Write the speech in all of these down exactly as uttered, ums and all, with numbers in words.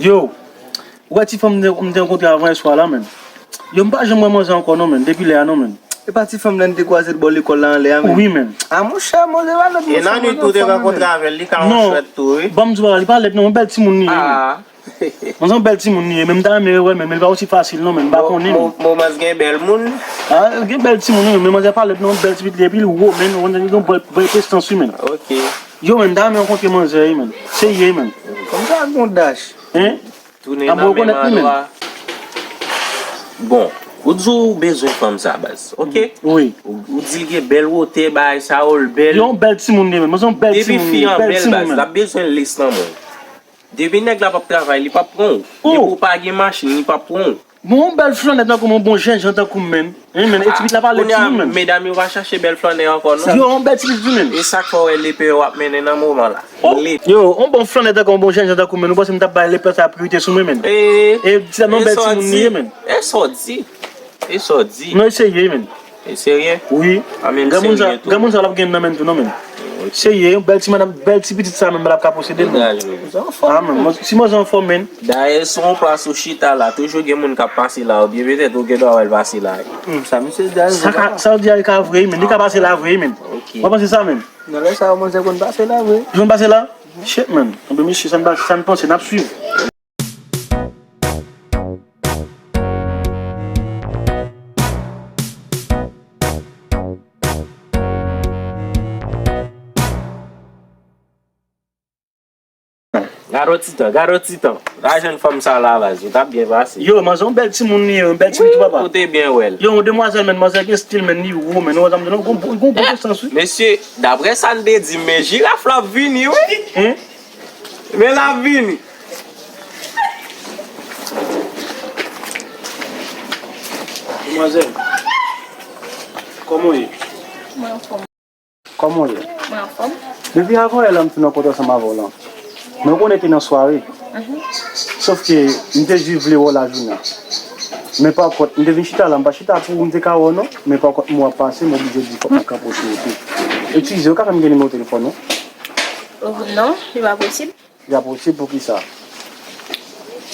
Yo, ou wè ti fanm m te, m te rankontre avan yè swa la, menn. Yo, m pa janm wè manzè ankò non, menn, depi lè a non, menn. E pa ti fanm nan n te kwaze l bò lekòl la anlè a, menn? Wi, menn. A, monchè, manzè pa lòt. E nan nwit tou te rankontre avè l, li ka yon chwèt tou, wi. Ban m di w bagay, li pa lèd non, yon bèl timoun li ye, menn. Manzè yon bèl timoun li ye, men m ta renmen wè, menn, men li pa osi fasil non, menn, m pa konnen, menn. Momans gen bèl moun. A, gen bèl timoun, wi, men manzè pa lèd non, bèl ti pitit li, epi l wo, menn, ou konn li gen bèl, bèl prestans, wi, menn. Ok. Yo, menn, m ta renmen rankontre manzè, wi, menn. Serye, menn. Kòmsi a gon dach. Hein? Tounen nan menm andwa. Bon, ou di w bezwen fanm sa, baz, ok? Wi. Ou, ou di l gen bèl wotè, bagay sa yo, l bèl. Yo, yon bèl timoun li ye, menn. Manzè yon bèl timoun li ye, bèl timoun, menn. Depi fi an bèl, baz, l ap bezwen lace nan men w. Depi nèg la p ap travay, li p ap pran w. Depi w pa gen machin, li p ap pran w. Bon, yon bèl flannè tankou m, yon bon jènjan tankou m, menn. Wi, menn, e ti pitit la pa lèd, timoun, menn. Medam yo pa chache bèl flannè ankò, non? Yo, yon bèl ti pitit, wi, menn. E sa k fè w wè lepè yo ap mennen nan moman la? Yo, yon bon flannè tankou m, yon bon jènjan tankou m, menn. Ou panse m t ap bay lepè sa priyorite sou mwen, menn? E ti dam nan, yon bèl timoun li ye, menn. E sa w di? E sa w di? Non, e serye, menn. E serye? Wi. Granmoun sa, granmoun sa l ap gen nan menn tou, non, menn. Serye, yon bèl ti madanm, bèl ti pitit sa menm, l ap ka posede l, menn. A, menn, si manzè anfòm, menn. Dayè, si w pran plas ou chita la, toujou gen moun k ap pase la, oubyen petèt ou gen dwa wè l pase la. Hmm, sa misye di a, sa ka, sa w di a, e ka vre, menn. Li ka pase la vre, menn. Ok. Ou pa panse sa, menn? Nan lè sa yo, manzè konn pase la vre. Li konn pase la? Shit, menn. Anben, mesye, sa n pa, sa n panse, n ap swiv. Gade yon ti tan, gade yon ti tan. Ou ta jwenn fanm sa la, baz, ou t ap byen pase. Yo, manzè yon bèl timoun li ye, yon bèl ti pitit, papa. Ou te byen wè l. Yo, yon demwazèl, menn, manzè gen stil, menn, li wo, menn, ou wè sa m di w la, gon, gon, gon bon sans, wi. Mesye, daprè sa n te di m, men jiraf la ap vini, wi. Hein? Men l ap vini. Demwazèl, kòman w ye? Mwen anfòm. Kòman w ye? Mwen anfòm. Depi avan yè la m fin rankontre ansanm avè w lan. Men w konnen te nan sware. Mhm. Sòf ke m te jis vle wè w lajounen. Men pa kont, m te vin chita la, m pa chita pou m te ka wè w non. Men pa kont m wè w ap pase, m oblije di fòk m kanpe w sou wout ou. Eskize, ou ka fè m gen nimewo telefòn ou? Oh, non, li pa posib. Li pa posib, poukisa?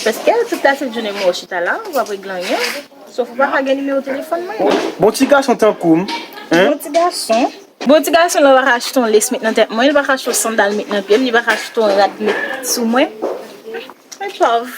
Paske tout la se jounen mwen chita la, ou pa regle anyen. Sòf ou pa ka gen nimewo telefòn mwen. Bon ti gason tankou m, hein? Bon ti gason. Bon ti gason la, ou pa ka achte yon lace met nan tèt mwen, li pa ka achte yon sandal met nan pye m, li pa ka achte yon rad met sou mwen. Mwen pòv.